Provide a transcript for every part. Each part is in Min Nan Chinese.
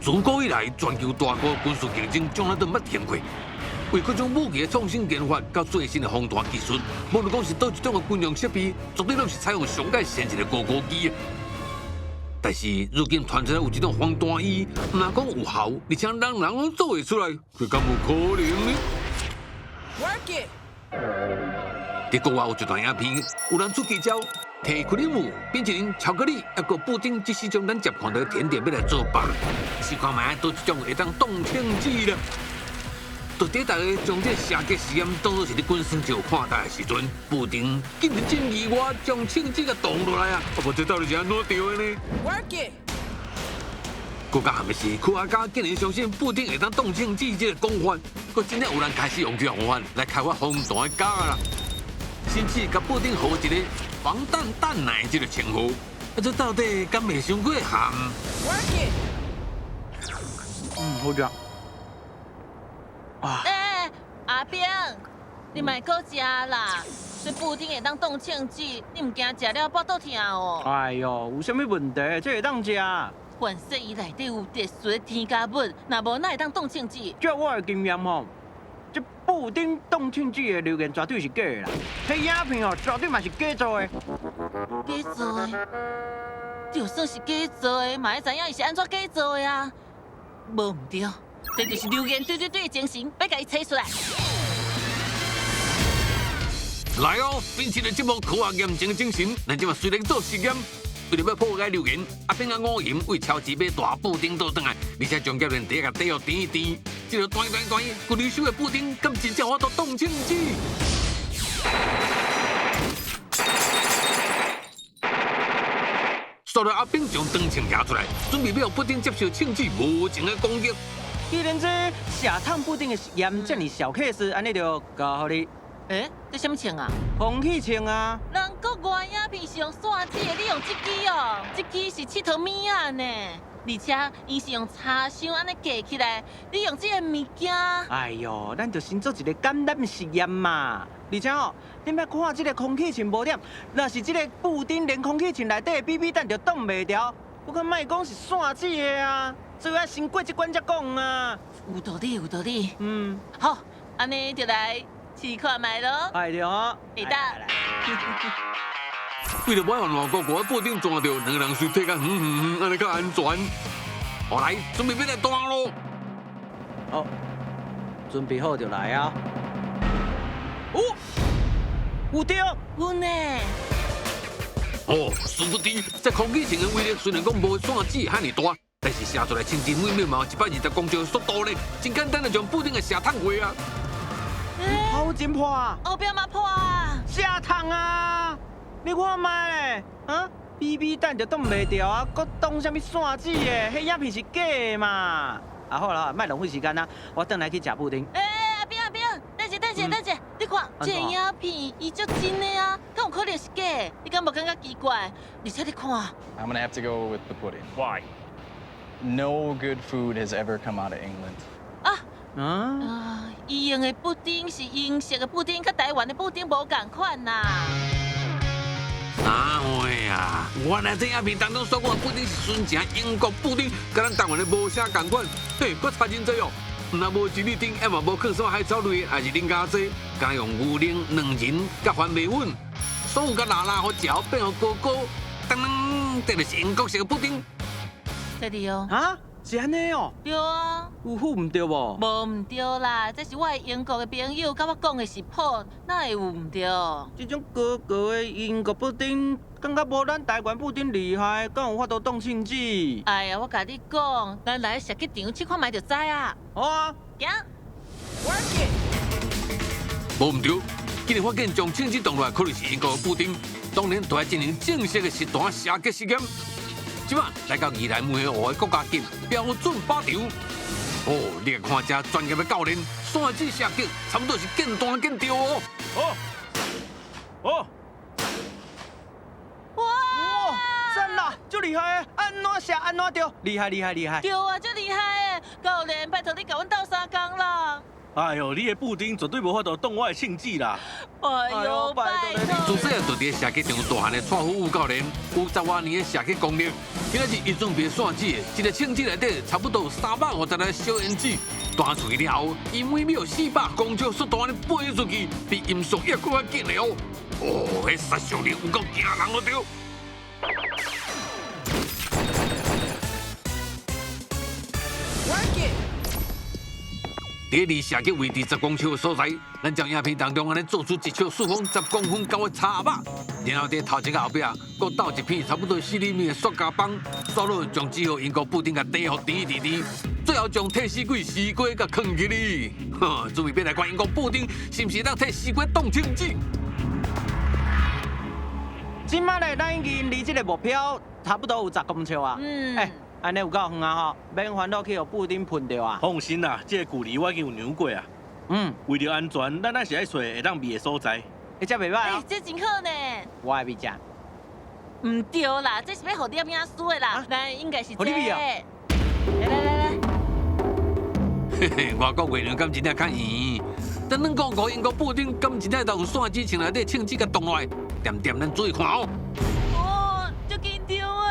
自古以來，全球大國軍事競爭從來都毋捌停過。為各種武器的創新研發，到最新的防彈技術，無論講是佗一種的軍用設備，絕對攏是採用上蓋先進的高科技。但是如今傳出來有這種防彈衣，毋但講有效，而且人人攏做會出來，這敢有可能呢？Work it！佇國外有一段影片，有人出奇招，提克里姆、冰淇淋、巧克力，抑閣布丁，這四種咱常看著的甜點欲來做伴，試看覓佗一種會當擋槍子啦。就佇大家將這射擊實驗當作是咧滾耍石看待的時陣，布丁竟然真意外將槍子共擋落來啊！啊，無這到底是按怎著的呢？Work it！閣較譀的是，科學家竟然相信布丁會當擋槍子這個講法，閣真正有人開始用這個方法來開發防彈的膠啦，甚至共布丁予一個防彈蛋奶這個稱號。啊，這到底敢袂傷過譀？Work it！嗯，好食。欸，阿兵，你莫閣食啦！這布丁會當擋槍子，你毋驚食了腹肚疼哦？哎喲，有啥物問題？這會當食。凡說伊內底有特殊的添加物，若無哪會當擋槍子？照我的經驗吼，這布丁擋槍子的流言絕對是假的啦。彼影片哦，絕對嘛是假做的。假做的？就算是假做的，嘛愛知影伊是按怎假做的啊？無毋對。這就是流言對對對的精神，欲共伊揣出來。來哦，秉持著這部科學驗證的精神，咱這馬隨來做實驗。為著欲破解流言，阿兵仔五銀為超市買大布丁倒轉來，而且將教練底共底予甜甜，這個彈彈彈，骨裡手的布丁，敢真正有法度擋槍子？煞來阿兵將長槍拿出來，準備欲予布丁接受槍子無情的攻擊。既然這射燙布丁的實驗遮爾小 case，按呢就交予你。欸，這啥物槍啊？空氣槍啊！人國外影片是用線子的，你用這支哦？這支是𨑨迌物仔呢，而且伊是用柴箱按呢架起來，你用這个物件？哎喲，咱就先做一个簡單實驗嘛。而且哦，你莫看這个空氣槍無點，若是這个布丁連空氣槍內底的 BB 彈就擋袂牢，閣較莫講是線子的啊。所以愛先過這關才講啊。有道理，有道理。好，按呢就來試看覓囉。哎對哦，會當。為著欲予爛糊糊的布丁撞著，兩個人隨退較遠遠遠，按呢較安全。好來，準備欲來彈囉。好，準備好就來啊！哦，有著，有呢。哦，殊不知，這空氣槍的威力雖然講無線子遐爾大，但是射出來槍支每秒嘛有120公尺的速度咧，真簡單就將布丁給射燙過啊！頭前破啊，後壁嘛破啊！射燙啊！你看覓咧，啊？BB 彈就擋袂牢啊，閣擋啥物線子的？彼影片是假的嘛？啊好啦，莫浪費時間啦，我轉來去食布丁。欸，阿兵阿兵，等下等下等下，你看這個影片伊足真的啊，敢有可能是假的？你敢無感覺奇怪？而且你看，I'm gonna have to go with the pudding. Why? No good food has ever come out of England. 啊啊！伊用的布丁是英式的布丁，佮台灣的布丁無仝款呐。哪會啊！原來這影片當中所講的布丁是純正英國布丁，佮咱台灣的無啥仝款。嘿，閣差真濟哦！毋但無吉利丁，也嘛無放什麼海草類，抑是奶加濟，干焦用牛奶、卵仁佮番麥粉，所有佮拉拉予食變予糊糊，當當，這就是英國式的布丁。這裡哦。啊？是按呢哦。對啊。有赴毋對無？無毋對啦，這是我的英國的朋友佮我講的食譜，哪會有毋對？這種糊糊的英國布丁，感覺無咱台灣布丁厲害，敢有法度擋槍子？哎呀，我共你講，咱來射擊場試看覓就知啊。好啊。行。 Work it。無毋對，竟然發現將槍子擋落來，可能是英國的布丁。當然，就愛進行正式的實彈射擊實驗。這馬來到宜蘭梅湖的國家級標準靶場。哦，你看這專業的教練，線子射擊差不多是見彈見著哦。哦，哦，哇！讚啦，足厲害的，按怎射按怎著，厲害厲害厲害。對啊，足厲害的，教練，拜託你共阮鬥相共啦。哎呦，你的布丁絕對無法度擋我的銃子啦！哎呦，拜託！自細漢就佇射擊場大漢的蔡富有教練，有10外年的射擊功力。今仔日伊準備散紙，一个銃子內底差不多有350個小煙子。彈出去了後，伊每秒400公尺速度按呢飛出去，比音速猶閣較緊的哦。哦，彼殺傷力有夠驚人囉著。 Work it！佇離射擊位置10公尺的所在，咱將影片當中按呢做出一尺四方10公分高的柴仔，然後佇頭前佮後壁閣倒一片差不多4厘米的塑膠板，煞落將這號英國布丁共甜予甜甜甜，最後將替死鬼西瓜共囥起哩。呵，準備欲來看英國布丁是毋是會當替西瓜擋銃子？這擺咧，咱已經離這个目標差不多有10公尺啊。欸，按呢有夠遠啊吼，免煩惱去予布丁噴著啊。放心啦，這个距離我已經有量過啊。為著安全，咱還是愛揣會當避的所在。欸，這袂䆀欸哦。，這真好呢。我愛避食。毋對啦，這是欲予攝影師的啦啊，咱應該是這予你避啊來來來來，嘿嘿，外國月亮敢真正較圓？等咱講五英國布丁敢真正當散紙槍內底銃子共擋落來？恬恬，咱注意看哦。哦，足緊張的。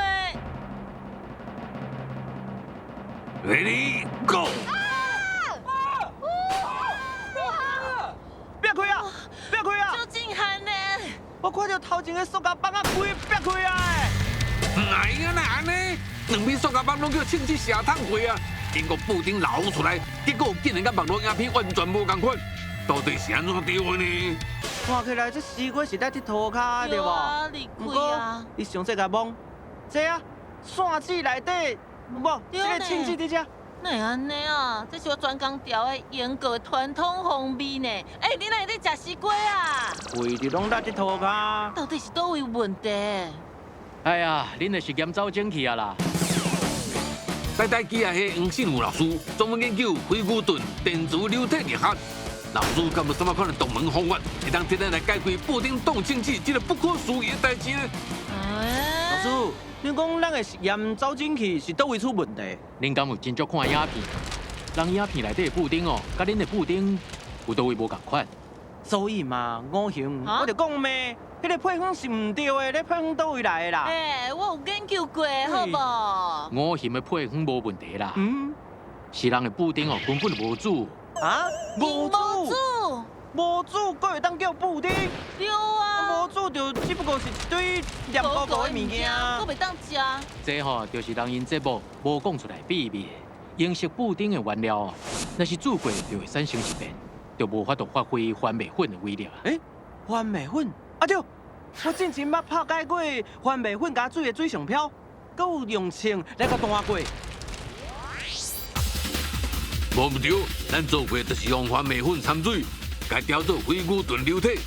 Ready go！煏開啊！煏開啊！足震撼呢！我看著頭前的塑膠板仔規煏開啊！哎呀，哪按呢？兩邊塑膠板攏叫銃子射燙過啊！英國布丁流出來，結果竟然佮網路影片完全無仝款，到底是按怎對的呢？看起來這西瓜是咧佇塗跤對無？啊，離開啊！你上細共摸，這啊，散紙內底無，這个銃子佇遮。哪會按呢啊？這是我專工調的英國傳統風味呢。欸，你哪會咧食西瓜啊？規日攏咧佇塗跤。到底是佗位有問題？哎呀，恁的實驗走整去啊啦！台大機械系黃信武老師專門研究非牛頓電磁流體力學。老師敢有啥物款的獨門方法，會當替咱來解開布丁擋銃子這个不可思議的代誌呢？老師，你講咱的實驗走進去是佗位出問題？恁敢有真足看影片？人影片內底的布丁哦，佮恁的布丁有佗位無仝款？所以嘛，五雄，啊我就講咩，彼个配方是毋對的，你配方佗位來的啦？欸，我有研究過，好無？五雄的配方無問題啦，是人的布丁哦，根本就無煮。啊？無煮，煮，無煮，閣會當叫布丁？對啊，無煮就只不過是一堆黏糊糊的物件。閣袂當食。這吼就是人𪜶節目無講出來秘密。英式布丁的原料哦，若是煮過就會產生質變，就無法度發揮番麥粉的威力啊。欸，番麥粉啊對，我之前捌拍解過番麥粉佮水的水上漂，閣有用槍來共彈過。無毋對，咱做過就是用番麥粉摻水，共調做非牛頓流體。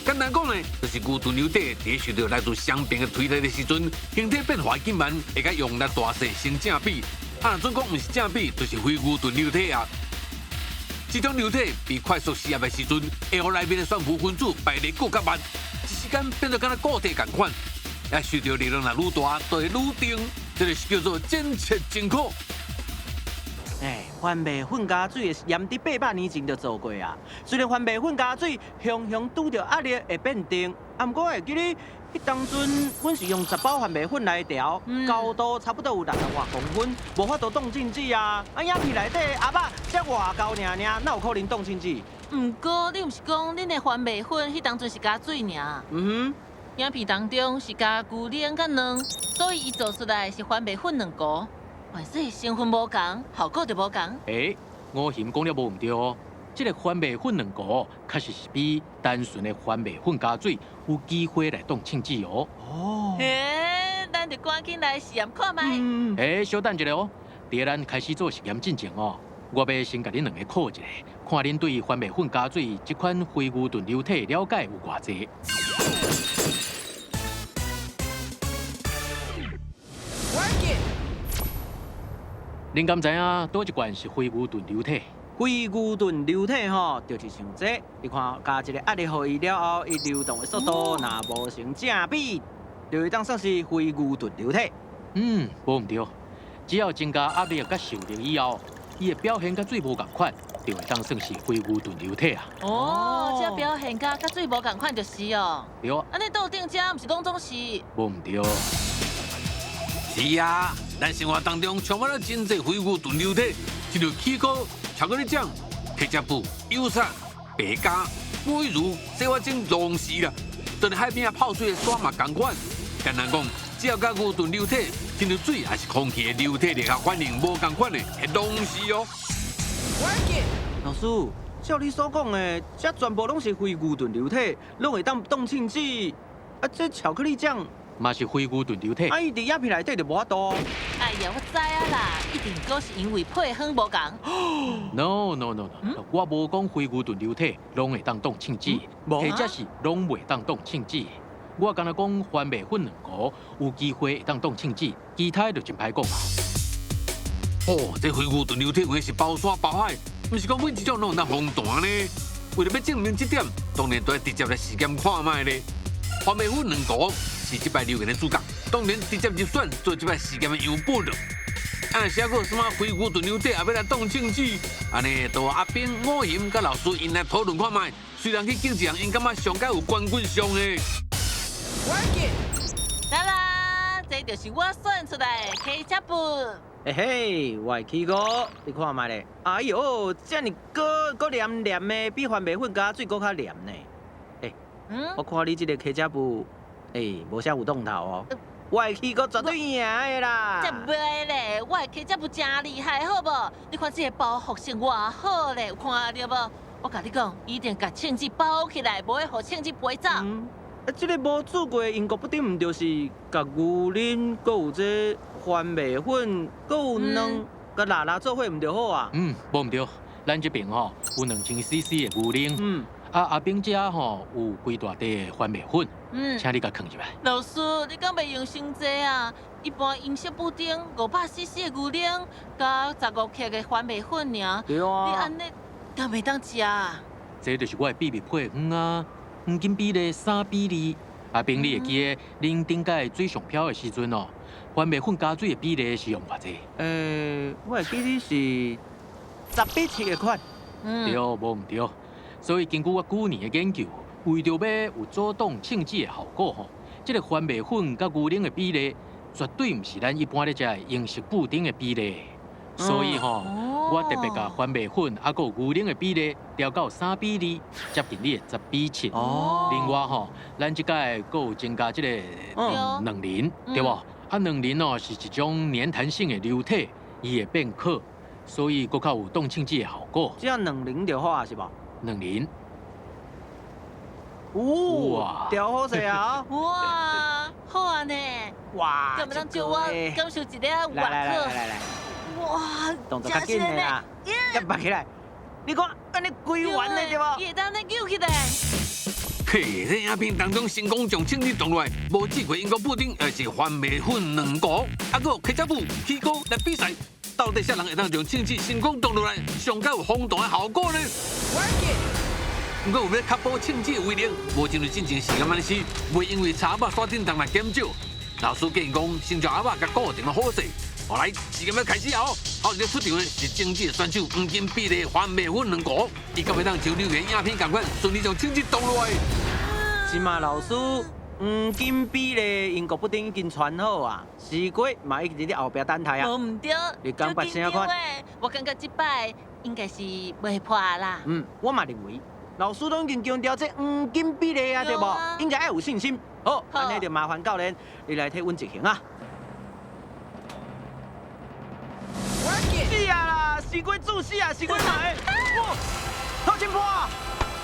簡單講呢，就是牛頓流體佇受著來自相變的推力的時陣，形體變化緊慢，會共用力大細成正比。啊，若準講毋是正比，就是非牛頓流體啊。這種流體被快速施壓的時陣，會予內面的懸浮分子排離閣較慢，一時間變做敢若固體仝款。也受著力量若愈大，就會愈定，這个是叫做檢測真可。欸，番麥粉加水的實驗佇800年前就做過啊。雖然番麥粉加水雄雄拄著壓力會變定，啊，毋過會記得彼當陣，阮是用10包番麥粉來調，高度差不多有60外公分，無法度擋銃子啊。啊，影片內底鴨仔才外高爾爾，哪有可能擋銃子？毋過你毋是講恁的番麥粉彼當陣是加水爾？嗯哼。影片當中是加牛奶佮卵，所以伊做出來是番麥粉卵糊。還是成分無仝，效果就無仝。欸，五雄講了無毋對哦。這个番麥粉卵糊確實是比單純的番麥粉加水有機會來擋銃子哦。哦。欸，咱就趕緊來試驗看覓。欸，小等一下哦，佇咱開始做實驗進前哦，我欲先共恁兩个考一下，看恁對番麥粉加水這款非牛頓流體了解有偌濟。 Work it！恁敢知影佗一罐是非牛頓流體？非牛頓流體吼，就是像這，你看加一个壓力予伊了後，伊流動的速度若無成正比，就會當算是非牛頓流體。嗯，無毋對，只要增加壓力佮受力以後，伊的表現佮水無仝款，就會當算是非牛頓流體啊。哦，這表現佮水無仝款就是哦。對啊。按呢桌頂遮毋是攏總是？無毋對。是啊，咱生活當中充滿了真濟非牛頓流體，像起糕、巧克力醬、ケチャップ、油漆、白膠、母乳、洗髮精攏是啦。就連海邊仔泡水的沙嘛仝款。簡單講，只要佮牛頓流體，親像水抑是空氣的流體力學反應無仝款的，彼攏是哦。 Work it！老師，照你所講的，這全部攏是非牛頓流體，攏會當擋銃子。啊，這巧克力醬嘛是非牛頓流體。啊，伊佇影片內底就無法度。哎呀，我知影啦，一定閣是因為配方無仝。 No no no no，我無講非牛頓流體攏會當擋銃子，或者是攏袂當擋銃子。我干焦講番麥粉兩糊有機會會當擋銃子，其他就真歹講啊。哦，這非牛頓流體有的是包山包海，毋是講每一種攏會當防彈呢。為了欲證明這點，當然都愛直接來試驗看覓咧。番麥粉兩糊是這擺留言的主角，當然直接入選做這擺試驗的樣本了。啊，寫過什麼非牛頓流體也欲來擋銃子？按呢，就阿兵、五熊佮老師𪜶來討論看覓。雖然去競一項，𪜶感覺上蓋有冠軍相的。 Work it！來啦，這就是我選出來的ケチャップ。嘿嘿，我的起糕，你看覓咧？哎喲，遮爾膏閣黏黏的，比番麥粉佮水閣較黏呢。欸，我看你這个ケチャップ，欸，無啥有擋頭哦。我的起糕絕對贏的啦！才袂咧，我的ケチャップ真厲害，好無？你看這个包覆性偌好咧，有看著無？我共你講，一定共銃子包起來，無會予銃子飛走。啊，這个無煮過的英國布丁，毋就是共牛奶，閣有這番麥粉，閣有卵，共抐抐做伙，毋就好啊？嗯，無毋對，咱這邊吼有2000 CC 的牛奶，啊阿兵遮吼有規大袋的番麥粉，請你共囥入來。老師，你敢袂用傷濟啊？一般英式布丁500 CC 的牛奶，加15克的番麥粉爾。對啊。你按呢敢會當食啊？這就是我的秘密配方啊！黃金比例3比2。阿兵，你會記得恁頂擺水上漂的時陣哦，番麥粉加水的比例是用偌濟？我會記得是10比7的款。對，無毋對。所以根據我舊年的研究，為著欲有阻擋銃子的效果吼，這个番麥粉佮牛奶的比例，絕對毋是咱一般咧食的英式布丁的比例。所以吼，我特別共番麥粉抑閣有牛奶的比例調到3比2，接近你的10比7。另外吼，咱這擺閣有增加這个卵磷，對無？啊，卵磷哦是一種黏彈性的流體，伊會變厚，所以閣較有擋銃子的效果。只要卵磷就好啊，是無？卵磷。哇，調好勢啊！哇，好啊呢！哇，敢會當借我感受一下來來來來來。哇，動作較緊的啦，一拔起來，你看，按呢規圓的對無？伊會當按呢扭起來。嘿，這影片當中成功將銃子擋落來，無煮過英國布丁，抑是番麥粉兩糊，抑閣ケチャップ起糕來比賽，到底啥人會當將銃子成功擋落來，上蓋有防彈的效果呢？ Work it！毋過為欲確保銃子的威力，無親像進前試驗按呢時，袂因為柴仔煞振動來減少。老師建議講，先將盒仔共固定好勢。好來，試驗欲開始啊！頭一个出場的是精緻的選手黃金比例番麥粉兩糊，伊敢會當像留言影片仝款，順利將銃子擋落來。這馬老師，黃金比例英國布丁已經傳好啊，西瓜嘛已經佇後壁等待啊。無毋對，你感覺啥款？我感覺這擺應該是袂破啦。嗯，我嘛認為，老師攏已經強調這黃金比例啊，對無？應該愛有信心。好，按呢就麻煩教練，你來替阮執行啊。死啊啦！西瓜注死啊！西瓜來！哇，頭前破啊！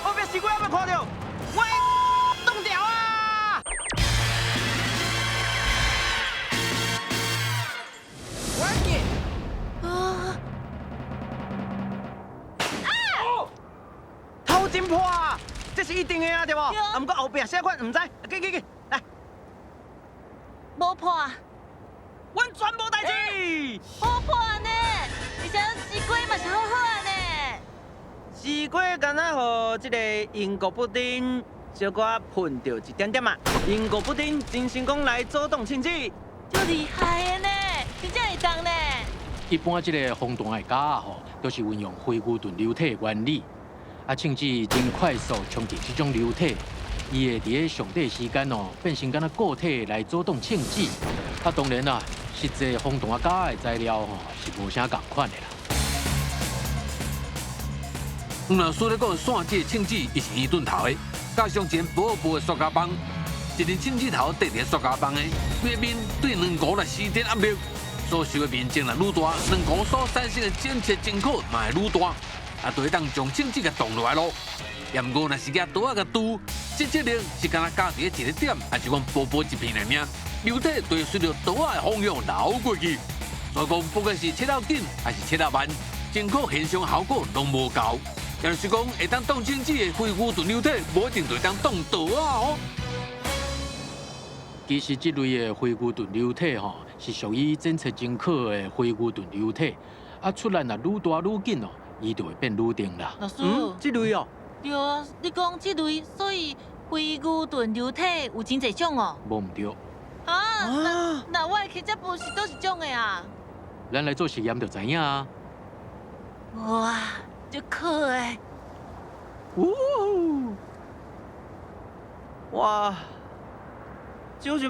後壁西瓜還欲看著，我擋掉啊！Work it！啊！頭前破啊！這是一定的啊，對無？啊，毋過後壁啥款毋知，去去去，來。無破。阮全無代誌。無破呢？而且西瓜嘛是好好啊呢。西瓜敢若予這个英國布丁小可噴著一點點啊。英國布丁真成功來阻擋銃子。足厲害的呢，真正會當呢。一般這个防彈的膠仔吼，都是運用非牛頓流體的原理。啊，銃子真快速衝擊這種流體，伊會佇咧上短時間哦，變成敢若固體來阻擋銃子。啊，當然啦，實際防彈膠仔的材料吼是無啥仝款的啦。老師咧講，線子的銃子伊是圓鈍頭的，加上一個薄薄的塑膠棒，一個銃子頭綴佇塑膠棒的，規个面對兩糊來施展壓力，所受的面積若愈大，兩糊所產生的剪切真可嘛會愈大，啊，就會當將銃子共擋落來囉。也毋過若是舉刀仔共拄，這這力是敢若加佇咧一个點，抑是講薄薄一片爾爾，流體就會隨著刀仔的方向流過去。所以講，不管是切了緊還是切了慢，真可現象效果攏無仝。也就是講，會當擋銃子的非牛頓流體，無一定就會當擋刀仔哦。其實這類的非牛頓流體吼，是屬於剪切真可的非牛頓流體。啊，出力若愈大愈緊哦，伊就會變愈定啦。老師，這類哦。對啊，你講這類，所以非牛頓流體有真濟種哦。無毋對。啊，那我的茄汁布是佗一種的啊？咱來做實驗就知影啊。哇，足酷的！嗚，哇，就是欲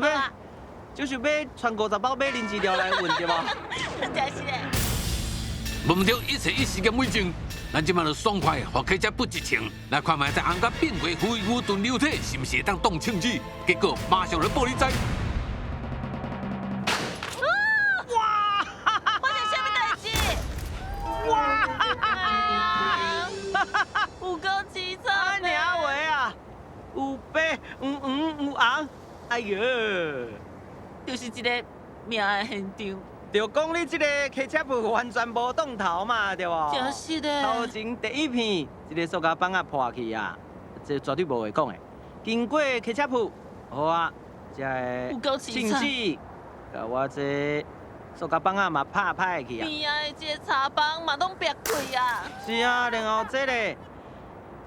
穿50包買零食料來運對無？真是的。無毋對，一切以時間為重，咱這擺就爽快，予茄汁布一槍，來看覓這紅甲變為非牛頓流體，是毋是會當擋銃子？結果馬上就報你知。哇！發生啥物代誌？哇！有夠淒慘！按呢話啊，有白有黃有紅，哎喲，就是一個命的現場。就講你這个茄汁布完全無擋頭嘛，對無？真實的。頭前第一片，這个塑膠棒仔破去啊，這絕對無話講的。經過茄汁布，好啊，這个銃子，共我這塑膠棒仔嘛拍歹去啊。邊仔的這个茶棒嘛攏煏開啊。是啊，然後這个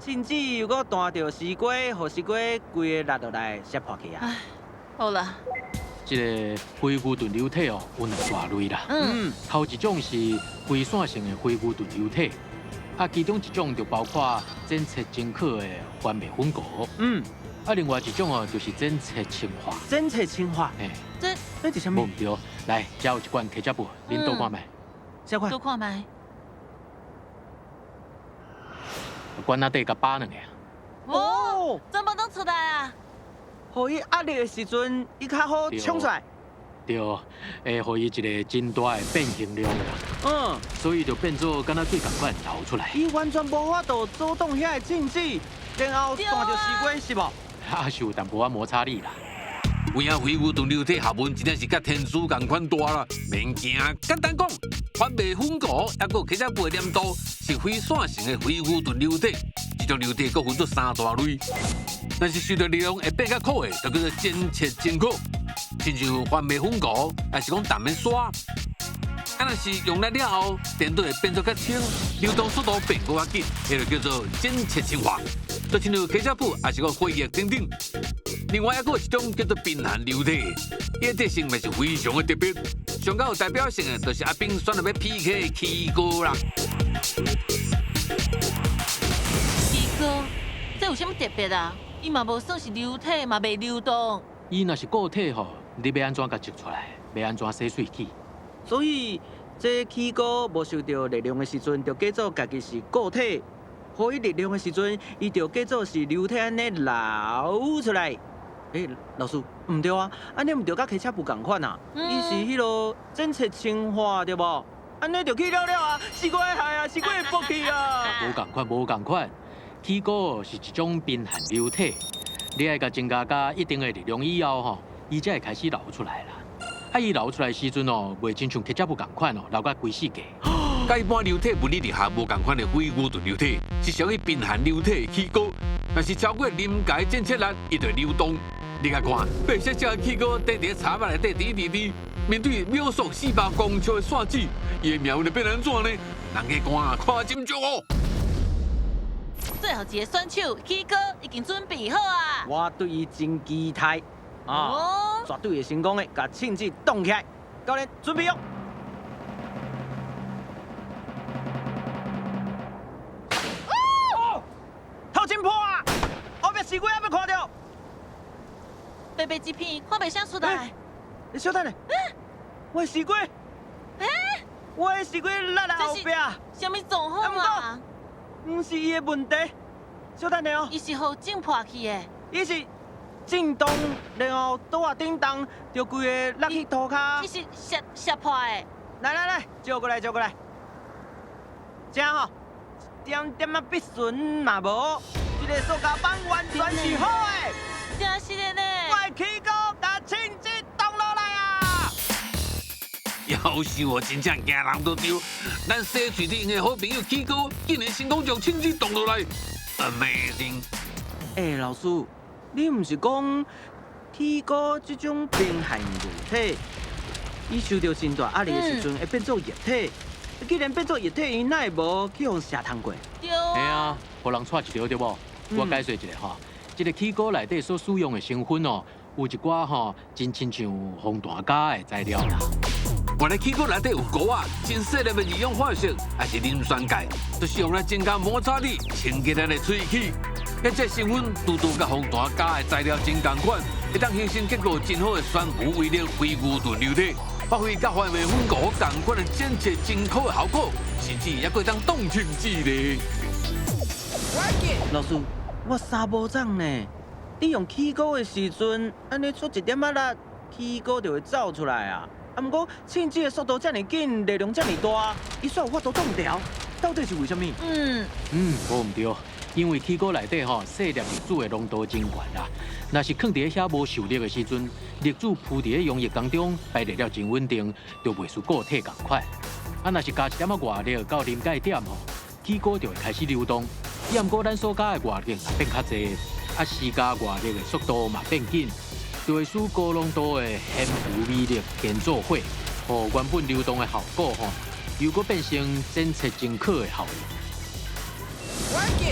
銃子又閣彈著西瓜，予西瓜規个落落來，摔破去啊。好啦。這個非牛頓流體哦，有兩大類啦。頭一種是非線性的非牛頓流體，啊，其中一種就包括剪切真可的番麥粉糊。啊，另外一種哦，就是剪切氰化。剪切氰化。嘿。這這是啥物？無毋對，來，這有一罐茄汁布，恁倒看覓。這款。倒看覓。罐仔底共扒兩下。哦，怎麼攏出來啊？予伊壓力的時陣，伊較好衝出來。對，會予伊一个真大的變形量啦。所以就變做敢若水仝款流出來。伊完全無法度阻擋遐个銃子，然後彈著西瓜是無？啊，是有淡薄仔摩擦力啦。有影非牛頓流體學問真正是佮天書仝款大啦，免驚。簡單講，番麥粉糊抑閣茄汁布的黏度是非線性的非牛頓流體，這種流體閣分做三大類。但是受著力量會變較苦的，就叫做剪切真可，親像番麥粉糊，抑是講淡的沙。啊，若是用力了後，電對會變做較輕，流動速度變閣較緊，彼就叫做剪切氰化。就親像茄汁布，抑是講血液等等。另外，抑閣有一種叫做貧寒流體，伊的特性嘛是非常的特別。上較有代表性的，就是阿炳選來欲 PK 的起膏啦。起膏，這有啥物特別啊？伊嘛無算是流體，嘛袂流動。伊若是固體吼，你欲按怎共擠出來？欲按怎洗喙齒？所以，這起膏無受著熱量的時陣，就假做家己是固體；予伊熱量的時陣，伊就假做是流體按呢流出來。欸，老師，毋對啊，按呢毋著佮茄汁布仝款啊？伊是彼囉剪切氰化對無？按呢就去了了啊，西瓜會害啊，西瓜會爆去啊！無仝款，無仝款。起膏是一種貧寒流體，你愛共增加佮一定的熱量以後吼，伊才會開始流出來啦。啊，伊流出來時陣哦，袂親像茄汁布仝款哦，流甲規世界。佮一般流體物理力學無仝款的非牛頓流體，是屬於貧寒流體的起膏。若是超過臨界剪切力，伊就會流動。你共看，白色這个起膏綴佇茶葉內底滴滴滴，面對秒速400公尺的線子，伊的命運會變按怎呢？人家看看斟酌哦。最後一個選手起膏已經準備好啊！我對伊真期待啊，絕對會成功的，共銃子擋起來。教練準備哦。白白一片，看袂啥出來。欸，小等下，我的絲瓜，我的絲瓜落來後壁，啥物狀況啊？毋是伊的問題。小等下哦。伊是予震破去的。伊是震動，然後桌仔頂動，就規个落去塗跤。伊是摔摔破的。來來來，招過來，招過來。這吼，一點點仔筆順嘛無，這个塑膠板完全是好的。真實的呢。我的起膏共銃子擋落來啊！夭壽哦，真正驚人都著。咱洗喙頂的好朋友起膏，竟然成功將銃子擋落來，Amazing！欸，老師，你毋是講起膏這種冰寒流體，伊受著真大壓力的時陣會變做液體？既然變做液體，伊哪會無去予射通過？對啊。嘿啊，予人掣一著對無？我解釋一下吼，這个起膏內底所使用的成分哦，有一寡吼真親像防彈膠的材料啦。原來起膏內底有膏仔，真細粒的二氧化錫，抑是磷酸鈣，都是用來增加摩擦力、清潔咱的喙齒。這個成分拄拄佮防彈膠的材料真仝款，會當形成結構真好的懸浮微粒非牛頓流體，發揮佮番麥粉糊仝款的剪切真好的效果，甚至猶閣會當擋銃子咧。老師，我衫無髒呢，你用起膏的時陣，按呢出一點仔力，起膏就會走出來啊。啊，毋過銃子的速度遮爾緊，力量遮爾大，伊煞有法度擋牢，到底是為啥物？嗯，無毋對，因為起膏內底吼細粒粒子的濃度真懸啦。若是囥佇咧遐無受力的時陣，粒子浮佇咧溶液當中，排列了真穩定，就袂輸固體仝款。啊，若是加一點仔外力到臨界點吼，起膏就會開始流動。抑毋過咱所加的外力若變較濟，啊，施加外力的速度嘛變緊，就會使高濃度的懸浮微粒連做伙，予原本流動的效果吼，又閣變成檢測精確的效應。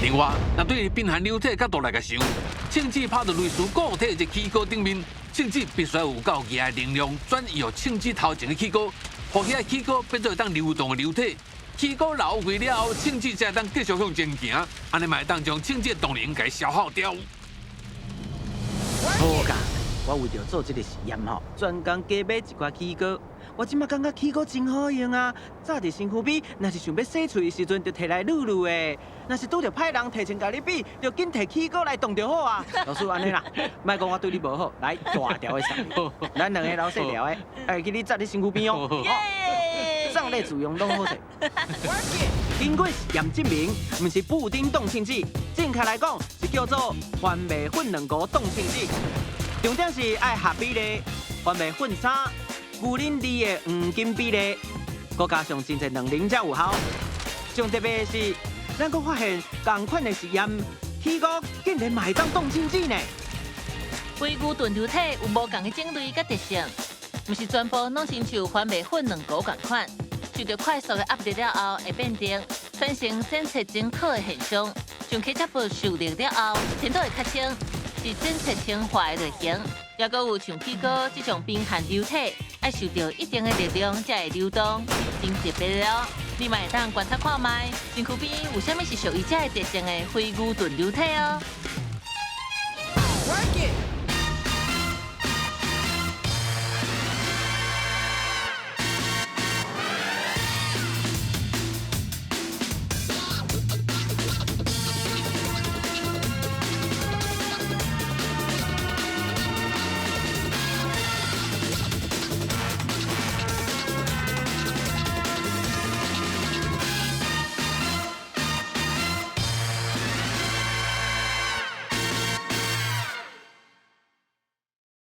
另外，若對貧寒流體角度來共想，銃子拍佇類似固體的起膏頂面，銃子必須有夠額的能量轉移予銃子頭前的起膏，予遐起膏變做會當流動的流體。起膏流開了後，銃子才會當繼續向前行，按呢嘛會當將銃子的動能共消耗掉。好噶，我為著做這个實驗吼，專工加買一寡起膏。我這馬感覺起膏真好用啊！早佇身軀邊，若是想欲洗喙的時陣，就提來擼擼的；若是拄著歹人提槍共你比，就緊提起膏來擋就好啊。老師按呢啦，莫講我對你無好，來大條的送你，咱兩个留細條的，會記你紮佇身軀邊哦。送禮自用攏好勢。經過實驗證明，毋是布丁擋銃子，正確來講是叫做番麥粉軟糊擋銃子。重點是愛合比例，番麥粉3，牛奶2的黃金比例，閣加上真濟卵磷才有效。上特別的是，咱閣發現仝款的實驗，起膏竟然嘛會當擋銃子呢。非牛頓流體有無仝的種類佮特性，毋是全部攏親像番麥粉軟糊仝款。受著快速的壓力了後，會變定，產生檢測精確的現象。像ケチャップ受熱了後，程度會較清，是檢測氫化的類型。抑閣有像起膏這種冰寒流體，愛受著一定的力量才會流動，真特別哦。你嘛會當觀察看覓，身軀邊有啥物是屬於這个特性的非牛頓流體哦。 Work it.